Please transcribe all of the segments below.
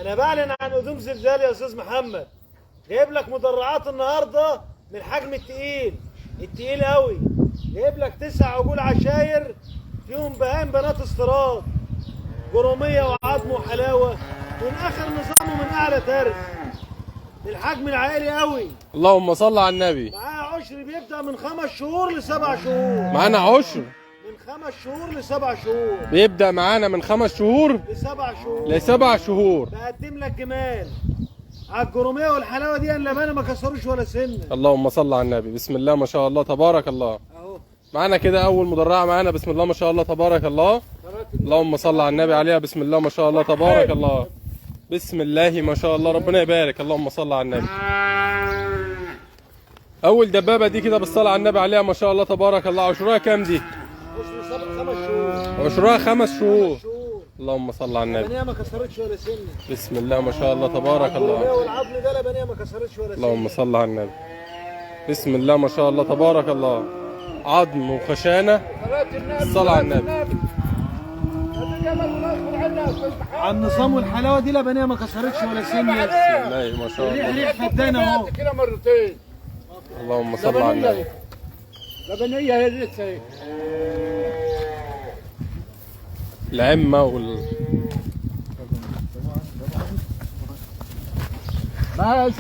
انا بعلن عن قدوم زلزال يا استاذ محمد. جايب لك مدرعات النهارده من الحجم التقيل، التقيل قوي. جايب لك 9 عجول عشاير فيهم بهايم بنات استيراد، جروميه وعظم وحلاوة، من اخر نظامه من اعلى ترس، الحجم العالي قوي. اللهم صل على النبي. معاه عشر بيبدا من 5 شهور ل7 شهور. معانا عشر من 5 شهور ل7 شهور. بيبدا معانا من 5 شهور ل7 شهور. ل7 شهور. بقدم لك جمال على الجروميه والحلاوه دي، اللبانه ما كسروش ولا سنة. اللهم صل على النبي. بسم الله ما شاء الله تبارك الله. اهو معانا كده اول مدرعه معانا، بسم الله ما شاء الله تبارك الله. اللهم صل على النبي عليها، بسم الله ما شاء الله تبارك الله. بسم الله ما شاء الله، ربنا يبارك. اللهم صل على النبي. اول دبابة دي كده بالصلاة على النبي عليها ما شاء الله تبارك الله. عشرها كام دي؟ عشر 5 شهور. عشرها 5 شهور. اللهم صل على النبي. لبنيه ما كسرتش ولا سنة. بسم الله ما شاء الله تبارك الله. والعظم ده لبنيه ما كسرتش ولا سنة. اللهم صل على النبي. بسم الله ما شاء الله تبارك الله. عظم وخشانه. الصلاة على النبي. على النظام والحلاوه دي لبنيه ما كسرتش ولا سنة. بسم الله ما شاء الله. ريح فدانه اهو كده مرتين. اللهم صل على النبي. لبنيه هي لسه العمه وال بس.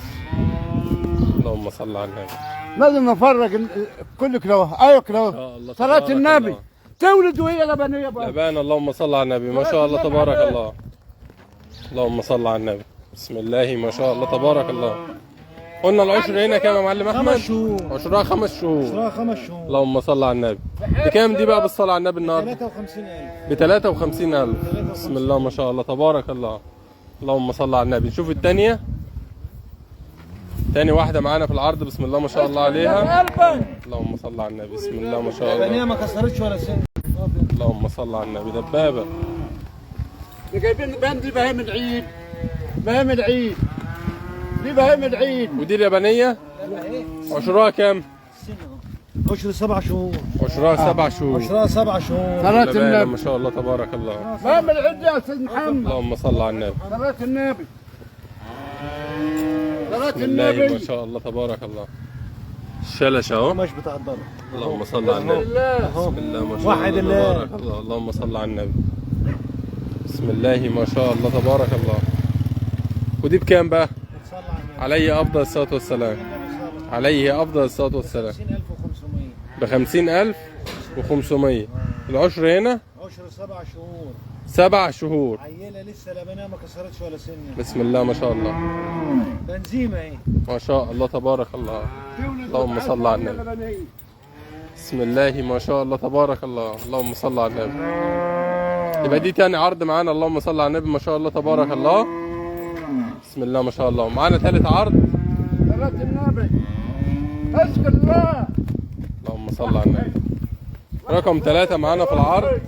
اللهم صل على النبي. لازم نفرج كل كده. ايوه كده. صلاة النبي. تولد وهي لبنيه بقى. لبان. اللهم صل على النبي ما شاء الله تبارك الله. اللهم صل على النبي. بسم الله ما شاء الله تبارك الله. قلنا العشر هنا كام يا معلم احمد؟ 5 شهور. عشرها 5 شهور. عشرها 5 شهور. اللهم صل على النبي. بكام دي بقى بالصلاة على النبي النهارده؟ 53000. ب 53000. بسم الله ما شاء الله تبارك الله. اللهم صل على النبي. نشوف الثانية. تاني واحدة معانا في العرض، بسم الله ما شاء الله عليها. اللهم صل على النبي. بسم الله ما شاء الله. لبنيه ما كسرتش ولا سنة. اللهم صل على النبي. دبابة. جايبين بند بهايم العيد. بهايم العيد. دي بهايم العيد. ودي اليابانية؟ عشرها كام؟ عشر 7 شهور. عشرها 7 شهور. عشرها 7 شهور. صلاة النبي ما شاء الله تبارك الله. بهايم العيد يا أستاذ محمد. اللهم صل على النبي. صلاة النبي. صلاة النبي ما شاء الله تبارك الله. الشلش اهو. مش بتاع الضرب. اللهم صل على النبي. بسم الله ما شاء الله تبارك الله. اللهم صل على النبي. بسم الله ما شاء الله تبارك الله. ودي بكام بقى؟ عليه افضل الصلاة والسلام. عليه افضل الصلاة والسلام. 50500. ب 50500. العشر هنا؟ عشر 7 شهور. 7 شهور. عيله لسه لبنها ما كسرتش ولا سنة. بسم الله ما شاء الله. بنزيمه اهي. ما شاء الله تبارك الله. اللهم صل على النبي. بسم الله ما شاء الله تبارك الله. اللهم صل على النبي. يبقى دي تاني عرض معانا. اللهم صل على النبي ما شاء الله تبارك الله. بسم الله ما شاء الله. معانا ثالث عرض. صلاة النبي. اذكر الله. اللهم صل على النبي. رقم 3 معانا في العرض.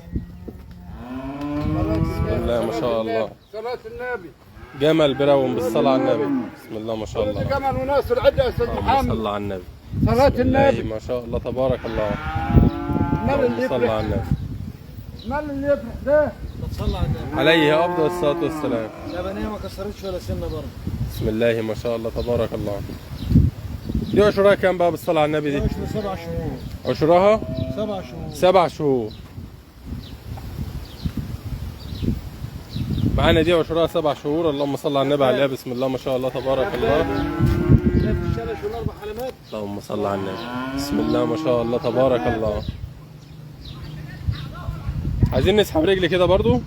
بسم الله ما شاء الله. صلاة النبي. جمل براون بالصلاة على النبي. بسم الله ما شاء الله. جمل وناس العدة يا أستاذ محمد. صلى على النبي. صلاة النبي ما شاء الله تبارك الله. مال اللي صلى على النبي. مال اللي يفرح ده. صلى على النبي. عليه أفضل الصلاة والسلام. لبنية ما كسرتش ولا سنة برضه. بسم الله ما شاء الله تبارك الله. دي عشرها كام بقى بالصلاة على النبي دي؟ عشرها 7 شهور. عشرها 7 شهور. 7 شهور. معانا دي عشرها 7 شهور. اللهم صل على النبي عليها. بسم الله ما شاء الله تبارك الله. اللهم صل على النبي. بسم الله ما شاء الله تبارك الله. عايزين نسحب رجلي كده برضو.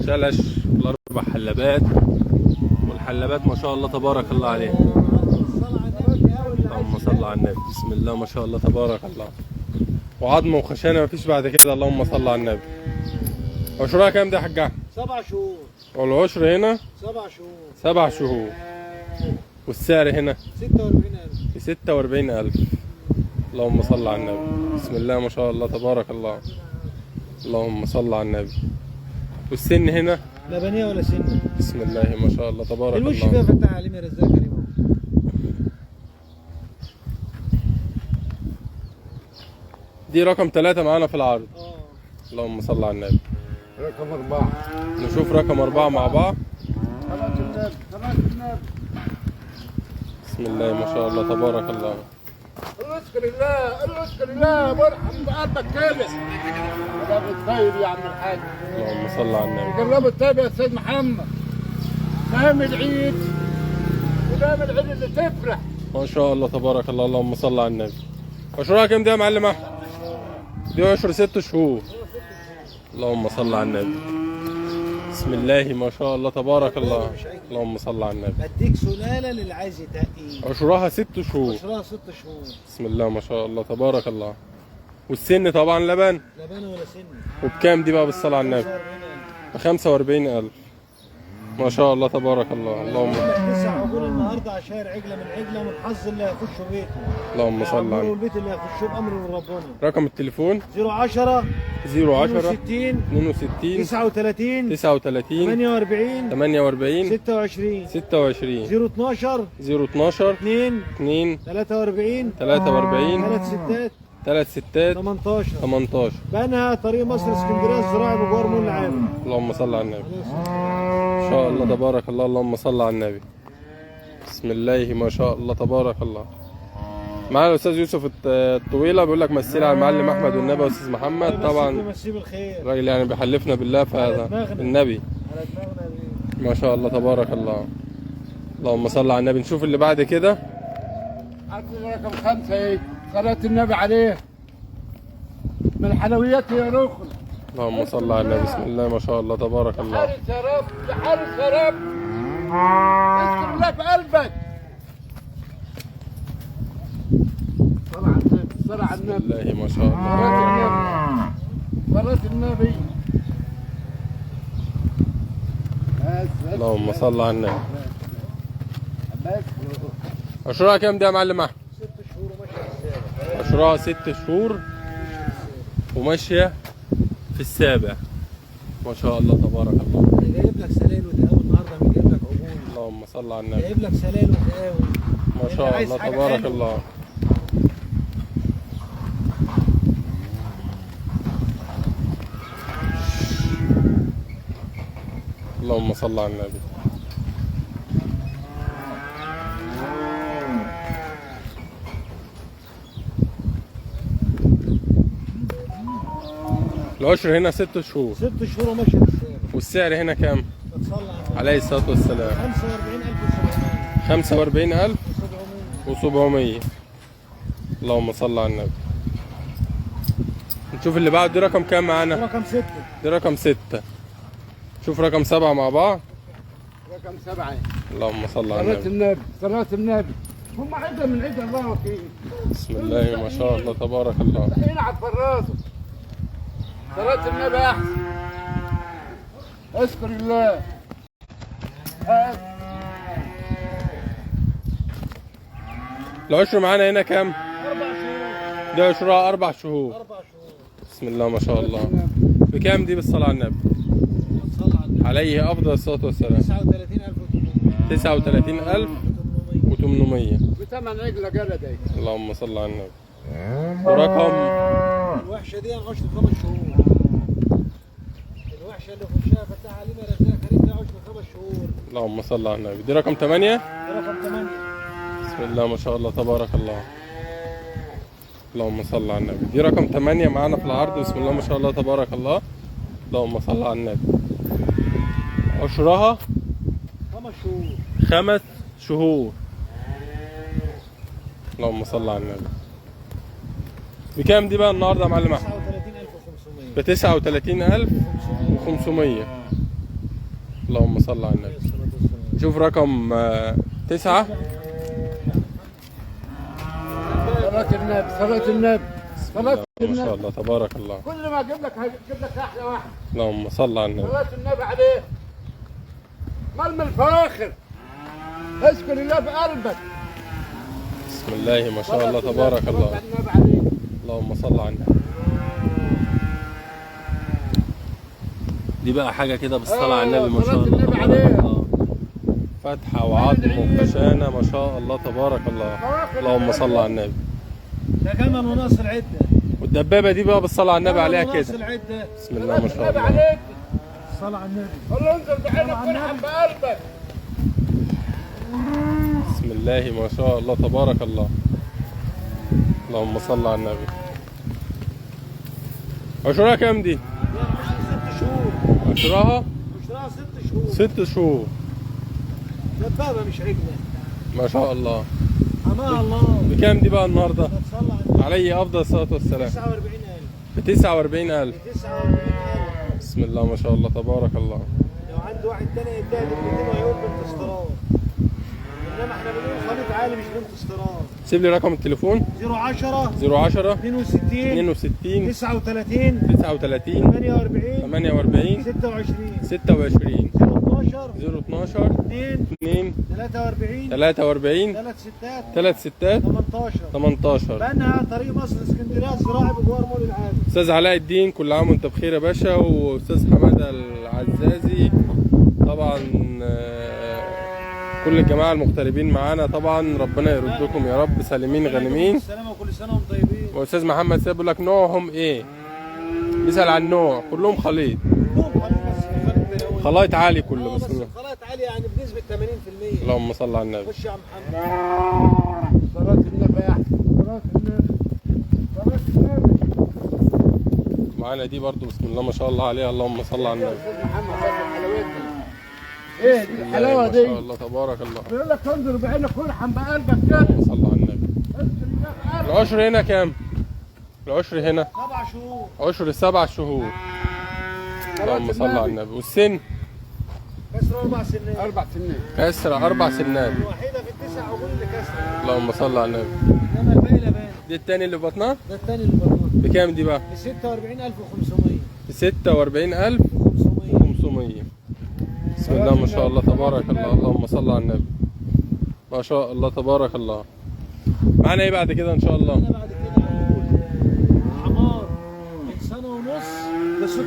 شلش الاربع حلبات، والحلبات ما شاء الله تبارك الله عليها. اللهم صل على النبي. بسم الله ما شاء الله تبارك الله. وعظمه وخشانه مفيش بعد كده. اللهم صل على النبي. عشرها كام ده يا حاج احمد؟ 7 شهور. والعشر هنا 7 شهور. 7 شهور. والسعر هنا 46000. ب 46000. اللهم صل على النبي. بسم الله ما شاء الله تبارك الله. اللهم صل على النبي. والسن هنا لبنيه ولا سنة؟ بسم الله ما شاء الله تبارك الله. الوش فيها فتح عليم يا رزاق كريم. دي رقم 3 معانا في العرض. اللهم صل على النبي. رقم 4. نشوف رقم 4 مع بعض. صلاة النبي، صلاة النبي. بسم الله ما شاء الله تبارك الله. اذكر الله، اذكر الله وارحم بقلبك كده. جربوا الطيب يا عم الحاج. اللهم صل على النبي. جربوا الطيب يا سيد محمد. دام العيد ودام العيد اللي تفرح. ما شاء الله تبارك الله، اللهم صل على النبي. عشرها كام دي يا معلم احمد؟ دي عشر 6 شهور. اللهم صل على النبي. بسم الله ما شاء الله تبارك الله، اللهم صل على النبي. بديك سلالة للي عايز يتقي. عشرها 6 شهور. عشرها 6 شهور. بسم الله ما شاء الله تبارك الله. والسن طبعا لبن؟ لبن ولا سن. وبكام دي بقى بالصلاة على النبي؟ ب 45,000. ما شاء الله تبارك الله. اللهم 9 عجول النهارده عشان عجله من عجله من حظ اللي هيخشوا بيته. اللهم صل على النبي. البيت اللي هيخشوه بامر من ربنا. رقم التليفون 010 010 62 62 39 39 48 48 26 26 012 012 2 2 43 43 3 6 3 6 18 18. بنها طريق مصر اسكندرية الزراعي بجوار مول العام. اللهم صل على النبي. ما شاء الله تبارك الله، اللهم صل على النبي. بسم الله ما شاء الله تبارك الله. معانا الاستاذ يوسف الطويلة بيقول لك مسينا على المعلم احمد والنبي استاذ محمد. طبعا مسيه بالخير، الراجل يعني بيحلفنا بالله فهذا النبي. على دماغنا. ما شاء الله تبارك الله، اللهم صل على النبي. نشوف اللي بعد كده. رقم 5 ايه؟ صلاة النبي عليه من حلويات يا رخل. اللهم صل على النبي. بسم الله ما شاء الله تبارك الله. حارس يا رب، يا حارس يا رب، اذكر الله في قلبك. صل على النبي، صل على النبي. بسم الله ما شاء الله. صلاة النبي، صلاة النبي. اللهم صل على النبي. عشرها كام دي يا معلم احمد؟ 6 شهور وماشية في السابع. عشرها 6 شهور وماشية في السابع. ما شاء الله تبارك الله. انا جايب لك سلال وتقاوي النهارده، مش جايب لك عجول. اللهم صل على النبي. جايب لك سلال وتقاوي. ما شاء الله تبارك الله. اللهم صل على النبي. العشر هنا 6 شهور. 6 شهور وماشية في السعر. والسعر هنا كام؟ عليه الصلاة والسلام. 45,700. 45,700. اللهم صل على النبي. نشوف اللي بعده. دي رقم كام معانا؟ رقم 6. دي رقم 6. شوف رقم 7 مع بعض. رقم 7. اللهم صل على النبي. صلاة النبي، صلاة النبي. هم عدة من عدة الله وكيل. بسم الله ما شاء الله تبارك الله. مستحيل على الفراسة. صلاة النبي أحسن. اذكر الله. العشر معانا هنا كام؟ 4 شهور. ده عشرها 4 شهور. 4 شهور. بسم الله ما شاء الله. بكام دي بالصلاة على النبي؟ عليه أفضل الصلاة والسلام. 39,800. 39,800. بثمن عجلة جلد اهي. اللهم صل على النبي. ورقم الوحشة دي عشر 5 شهور. الوحشة اللي خشها فتح علينا رزاق كريم ده عشر 5 شهور. اللهم صل على النبي. دي رقم 8؟ دي رقم 8. بسم الله ما شاء الله تبارك الله. اللهم صل على النبي. دي رقم 8 معانا في العرض. بسم الله ما شاء الله تبارك الله. اللهم صل على النبي. عشرها 5 شهور. 5 شهور. اللهم صل على النبي. بكام دي بقى النهارده يا معلم احمد؟ 39,500. ب 39,500. اللهم صل على النبي. شوف رقم 9. صلاة النبي، صلاة النبي، صلاة النبي. ما شاء الله تبارك الله. كل ما اجيب لك هجيب لك احلى واحد. اللهم صل على النبي. صلاة النبي عليه. مال الفاخر. اذكر الله في قلبك. بسم الله ما شاء الله تبارك الله. اللهم صل على النبي. دي بقى حاجة كده بالصلاة على النبي ما شاء الله تبارك الله. فتحة وعظم وخشانة ما شاء الله تبارك الله. اللهم صل على النبي. ده جمل وناقص العدة. والدبابه دي بقى بالصلاة على النبي عليها كده. العدة. بسم الله ما شاء الله. عليك. الصلاة على النبي. قول له انزل بعينك وارحم بقلبك. بسم الله ما شاء الله تبارك الله. اللهم صل على النبي. عشرها كام دي؟ 6 شهور. عشرها؟ عشرها 6 شهور. 6 شهور. دبابة مش عجله. ما شاء الله. أمان الله. بكام دي بقى النهارده؟ علي افضل الصلاة والسلام. 49000. ب 49000. 49000. بسم الله ما شاء الله تبارك الله. لو عنده واحد تاني يديها ب 200 وهيقول بنت استيراد. انما احنا بنقول خليط عالي مش بنت استيراد. سيب لي رقم التليفون. 010 010 62 62 39 39 48 48 26 26 012 012 2 2 43 43 3 6 3 6 18 18. بنها طريق مصر اسكندرية الزراعي بجوار مول العالم. استاذ علاء الدين كل عام وانت بخير يا باشا. واستاذ حمادة العزازي طبعا، كل الجماعة المغتربين معانا طبعا ربنا يردكم يا رب سالمين غانمين. السلامة وكل سنة وانتم طيبين. واستاذ محمد سيد بيقول لك نوعهم ايه؟ بيسال عن النوع. كلهم خليط. كلهم خليط بس في خليط بلاوي. خلايط عالي كله. بس الخلايط عالي يعني بنسبة 80%. اللهم صل على النبي. خش يا عم محمد. صلاة النبي يا احمد. صلاة النبي. صلاة النبي. معانا دي برضو بسم الله ما شاء الله عليها. اللهم صل على النبي. استاذ محمد الحلويات دي. ايه دي الحلاوة دي؟ ما شاء الله تبارك الله. بيقول لك انظر بعينك وارحم بقلبك كده. اللهم صل على النبي. العشر هنا كام؟ العشر هنا 7 شهور. عشر 7 شهور. اللهم صل على النبي. والسن؟ كسر 4 سنات. 4 سنات. كسر 4 سنات. الوحيدة في ال9 عجول اللي كسرت. اللهم صل على النبي. انما الباقي لبان. دي الثاني اللي في بطنها؟ ده الثاني اللي في بطنها. بكام دي بقى؟ ب 46500. ب 46500. بسم الله ما شاء الله تبارك الله. اللهم صل على النبي. ما شاء الله تبارك الله. معانا ايه بعد كده ان شاء الله؟ معانا بعد كده عجول حمار من 1.5 سنة ل6 شهور.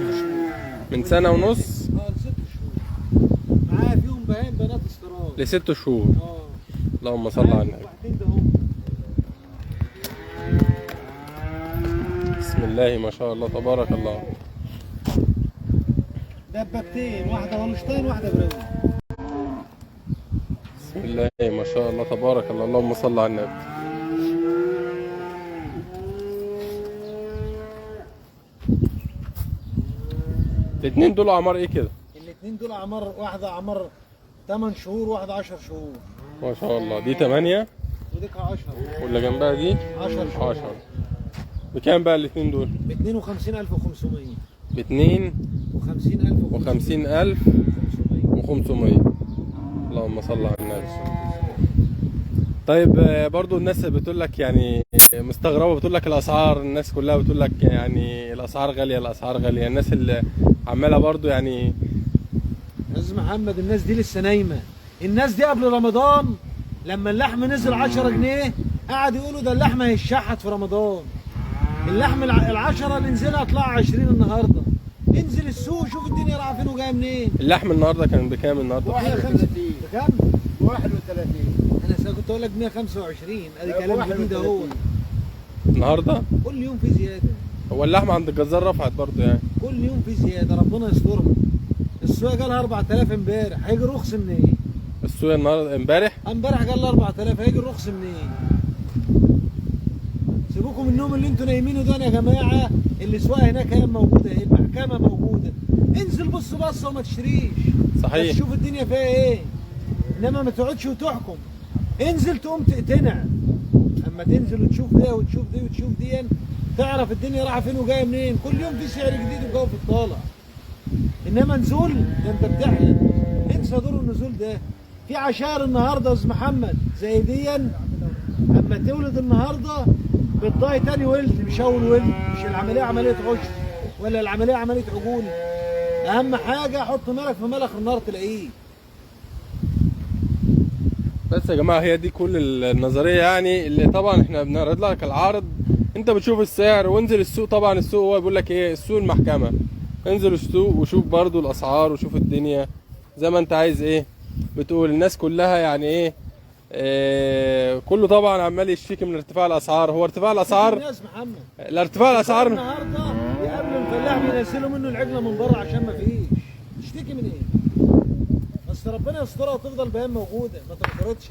من 1.5 سنة؟ ل6 شهور. معايا فيهم بهايم بنات استيراد. ل6 شهور. اللهم صل على النبي. بسم الله ما شاء الله تبارك الله. دبابتين، واحدة هولشتاين واحدة براون. بسم الله ما شاء الله تبارك الله. اللهم صل على النبي. الاثنين دول اعمار ايه كده؟ الاثنين دول اعمار، واحدة اعمار 8 شهور واحدة 10 شهور. ما شاء الله. دي 8 وديك 10، واللي جنبها دي 10 شهور. 10. بكام بقى الاثنين دول؟ ب 52500. ب 52500. اللهم صل على النبي. طيب برضو الناس بتقول لك يعني مستغربه، بتقول لك الاسعار، الناس كلها بتقول لك يعني الاسعار غالية، الاسعار غالية. الناس اللي عماله برضو يعني استاذ محمد الناس دي لسه نايمة. الناس دي قبل رمضان لما اللحم نزل 10 جنيه قعد يقولوا ده اللحمة هيتشحت في رمضان. اللحم ال10 اللي نزلها طلع 20 النهارده. انزل السوق شوف الدنيا رايحة فين وجاية منين. اللحم النهارده كان بكام النهارده؟ 31. بكام؟ 31. انا كنت اقول لك 125. ادي كلام جديد اهو. النهارده كل يوم في زيادة. هو اللحمة عند الجزار رفعت برضه يعني. كل يوم في زيادة، ربنا يسترها. السوق جالها 4000 امبارح، هيجي الرخص منين؟ السوق النهارده امبارح؟ امبارح جالها 4000، هيجي الرخص منين؟ سيبوكم من النوم اللي انتوا نايمينه ده يا جماعة. الاسواق هناك هي موجودة، المحكمة موجودة. انزل بص بصة وما تشتريش. صحيح. شوف الدنيا فيها ايه. انما ما تقعدش وتحكم. انزل تقوم تقتنع. اما تنزل وتشوف ده وتشوف دي وتشوف دي تعرف الدنيا رايحة فين وجاية منين. كل يوم في سعر جديد وجاي في الطالع. انما نزول ده انت بتحلم. انسى دور النزول ده. في عشار النهارده يا استاذ محمد زي دي اما تولد النهارده بتضاي تاني ولد، مش اول ولد. مش العملية عملية عشر ولا العملية عملية عجول. اهم حاجة حط ملك في ملخ النار تلاقيه. بس يا جماعة هي دي كل النظرية يعني اللي طبعا احنا بنعرض لك العرض. انت بتشوف السعر وانزل السوق. طبعا السوق هو بيقول لك ايه؟ السوق المحكمة. انزل السوق وشوف برضو الاسعار وشوف الدنيا زي ما انت عايز. ايه بتقول الناس كلها يعني ايه؟ كله طبعا عمال يشتكي من ارتفاع الاسعار. هو ارتفاع الاسعار الناس محمد، الارتفاع الاسعار النهارده يقابلوا الفلاح بينزلوا منه العجلة من بره عشان ما فيش. تشتكي من ايه؟ بس ربنا يسترها وتفضل بيان موجودة ما تنقرضش.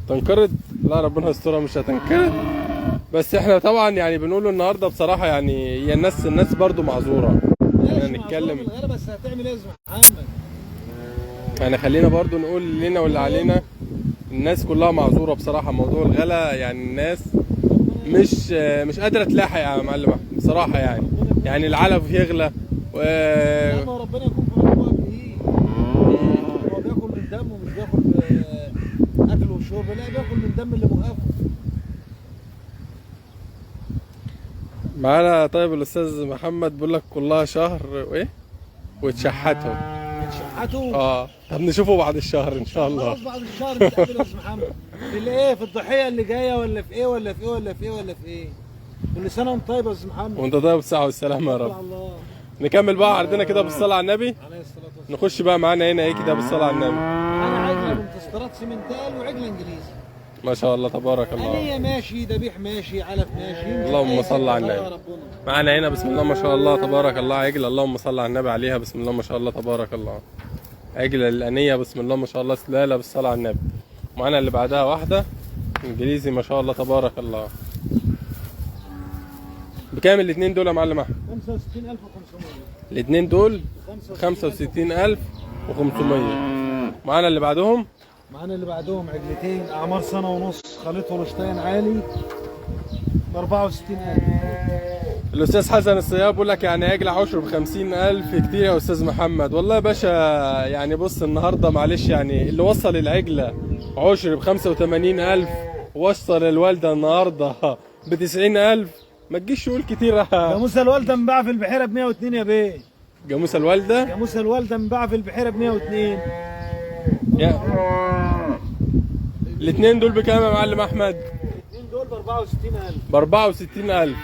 تنقرض؟ لا ربنا يسترها مش هتنقرض. بس احنا طبعا يعني بنقوله النهارده بصراحة، يعني هي الناس برضو معذوره. خلينا نتكلم بس هتعمل ايه يا محمد؟ يعني خلينا برضو نقول لنا واللي علينا، الناس كلها معذوره بصراحة. موضوع الغلا يعني الناس مش قادرة تلاحق يا معلم احمد بصراحة. يعني العلف يغلى و ربنا يكون في عونه. هو بياكل من دمه، مش بياكل اكل وشرب، لا بياكل من دم اللي موقفه. معانا طيب الاستاذ محمد بيقول لك كلها شهر وايه وتشحتهم. تشحتوا؟ طب نشوفه بعد الشهر ان شاء الله. خلاص بعد الشهر نتقابل يا استاذ محمد. في الايه؟ في الضحية اللي جاية ولا في ايه ولا في ايه ولا في ايه ولا في ايه؟ كل سنة وانت طيب يا استاذ محمد. وانت طيب بالصحة والسلامة يا رب. الله. نكمل بقى عرضنا كده بالصلاة على النبي. عليه الصلاة والسلام. نخش بقى معانا هنا ايه كده بالصلاة على النبي. معانا عجله بنت سمنتال وعجلة انجليزي. ما شاء الله تبارك الله. آلية ماشي، ذبيح ماشي، علف ماشي. اللهم صل على النبي. معانا هنا بسم الله ما شاء الله تبارك الله عجلة، اللهم صل على النبي عليها، بسم الله ما شاء الله تبارك الله. عجلة الأنية بسم الله ما شاء الله، سلالة بالصلاة على النبي. معانا اللي بعدها واحدة انجليزي ما شاء الله تبارك الله. بكام الاثنين دول يا معلم احمد؟ 65500. الاثنين دول 65500. معانا اللي بعدهم؟ معانا اللي بعدهم عجلتين اعمار سنة ونص، خليط هولشتاين عالي ب 64000. الاستاذ حسن الصياب بيقول لك يعني عجله عشر ب 50000 كتير يا استاذ محمد. والله يا باشا يعني بص النهارده معلش، يعني اللي وصل العجلة عشر ب 85000 وصل الوالدة النهارده ب 90000، ما تجيش تقول كتير. جاموسه الوالدة انباع في البحيرة ب 102 يا بيه. جاموسه الوالدة؟ جاموسه الوالدة انباع في البحيرة ب 102. يا الاثنين دول بكام يا معلم احمد؟ الاثنين دول ب 64000. ب 64000.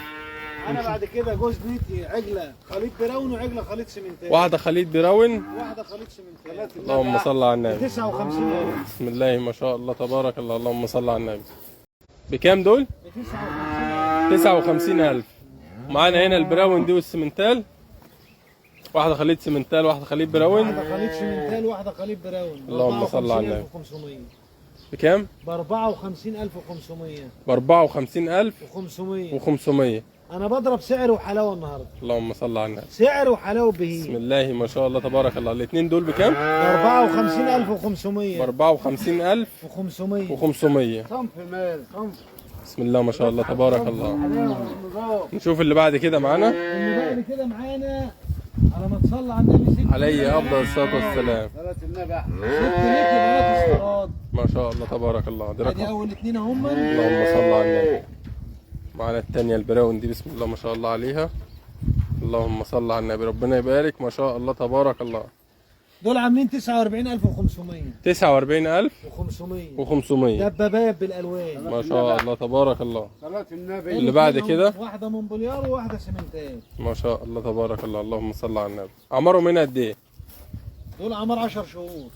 انا بعد كده جوز نيتي عجله خليط براون وعجلة خليط سمنتال. واحدة خليط براون، واحدة خليط سمنتال. اللهم صل على النبي. 59000. بسم الله ما شاء الله تبارك الله، اللهم صل على النبي. بكام دول؟ ب 59000. معانا هنا البراون دي والسمنتال، واحدة خليط سمنتال واحدة خليط براون. واحدة خليط سمنتال واحدة خليط براون. اللهم صل على النبي. بكام؟ ب 54500. ب 54500. انا بضرب سعر وحلاوة النهارده. اللهم صل على النبي. سعر وحلاوة بهي. بسم الله ما شاء الله تبارك الله. الاثنين دول بكام؟ ب 54500. ب 54500. صنف مال صنف. بسم الله ما شاء الله تبارك الله. نشوف اللي بعد كده معانا. اللي بعد كده معانا على ما تصلي على النبي ست عليه افضل الصلاة والسلام. صلاة النبي. ست لتر بنات استيراد. ما شاء الله تبارك الله. دي رقم ادي اول اثنين اهم. اللهم صل على النبي. معانا الثانية البراون دي بسم الله ما شاء الله عليها. اللهم صل على النبي، ربنا يبارك ما شاء الله تبارك الله. دول عاملين 49500. 49500. دبابات بالالوان ما شاء الله تبارك الله. صلاة النبي. اللي بعد كده واحدة من بوليار وواحدة سمنتال. ما شاء الله تبارك الله، اللهم صل على النبي. اعمارهم هنا قد ايه؟ دول اعمار 10 شهور.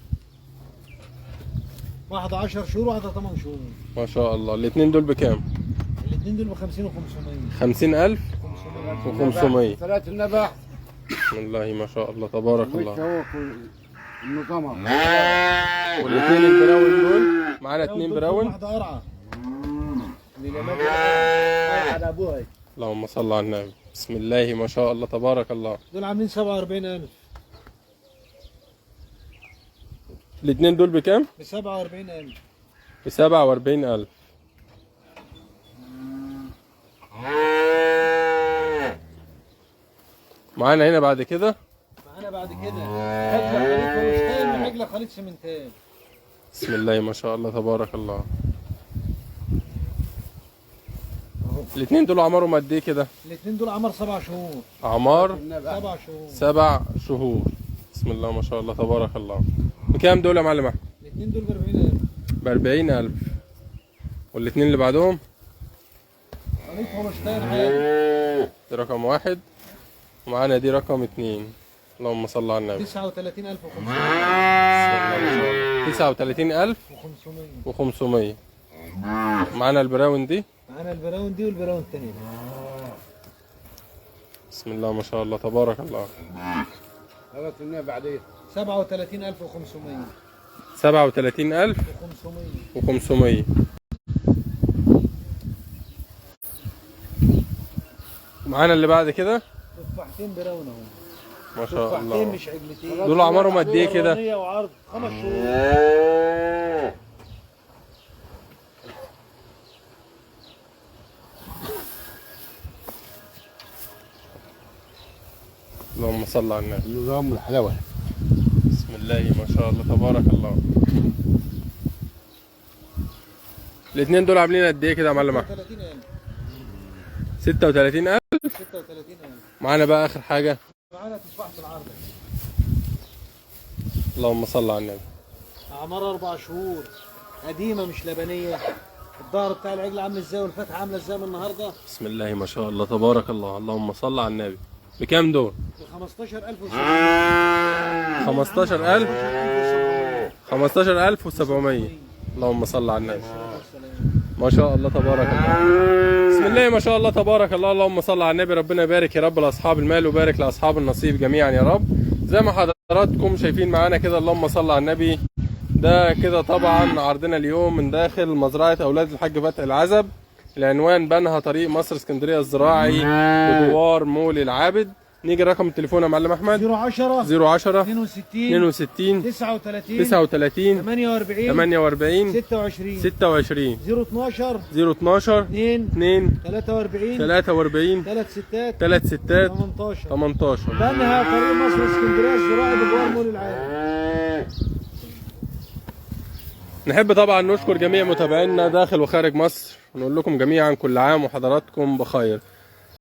واحدة 10 شهور وواحدة 8 شهور. ما شاء الله. الاثنين دول بكام؟ الاثنين دول ب 50500. 50500. صلاة النبي. بسم الله ما شاء الله تبارك الله. النظام. والاثنين البراون دول معانا اثنين براون. واحدة قرعة. على ابوها. اللهم صل على النبي. بسم الله ما شاء الله تبارك الله. دول عاملين 47000. الاثنين دول بكام؟ ب 47000. ب 47000. معانا هنا بعد كده، معانا بعد كده عجلة خليط هولشتاين وعجلة خليط سمنتال. بسم الله ما شاء الله تبارك الله. الاثنين دول اعمارهم قد ايه كده؟ الاثنين دول اعمار 7 شهور. اعمار 7 شهور. 7 شهور. بسم الله ما شاء الله تبارك الله. بكام دول يا معلم احمد؟ الاثنين دول ب 40000. ب 40000. والاثنين اللي بعدهم؟ خليط هولشتاين عالي. دي رقم 1 ومعانا دي رقم 2. اللهم صل على النبي. 39500. 39,500. معانا ال brown دي. معانا ال brown دي وال brown التاني ده. بسم الله ما شاء الله تبارك الله. صلاة النبي عليه. 37,500. 37,500. معانا اللي بعد كده تفاحتين brown اهو. ما شاء الله. تفاحتين مش عجلتين. دول اعمارهم قد ايه كده؟ وعرض 5 شهور. اللهم صل على النبي. نظام الحلاوة. بسم الله ما شاء الله تبارك الله. الاثنين دول عاملين قد ايه كده يا معلم احمد؟ 36,000. 36,000. 36,000. معانا بقى اخر حاجة. معانا تفاحة العرض. اللهم صل على النبي. اعمار 4 شهور، قديمة مش لبنيه. الظهر بتاع العجل عامل ازاي والفتحة عامله ازاي من النهارده؟ بسم الله ما شاء الله تبارك الله. اللهم صل على النبي. بكام دول؟ ب 15,700. 15,000. 15,700. اللهم صل على النبي. ما شاء الله تبارك الله. بسم الله ما شاء الله تبارك الله. اللهم صل على النبي. ربنا يبارك يا رب لاصحاب المال وبارك لاصحاب النصيب جميعا يا رب. زي ما حضراتكم شايفين معانا كده اللهم صل على النبي، ده كده طبعا عرضنا اليوم من داخل مزرعة اولاد الحاج فتحي العزب. العنوان بنها، طريق مصر اسكندرية الزراعي، بجوار مول العابد. نيجي رقم التليفون يا معلم احمد. 010 010 62 62 39 39 48 48 26 26 012 012 2 2 43 43 3 6 3 6 18. 18. بنها، طريق مصر اسكندرية الزراعي، بجوار مول العابد. نحب طبعا نشكر جميع متابعينا داخل وخارج مصر، ونقول لكم جميعا كل عام وحضراتكم بخير.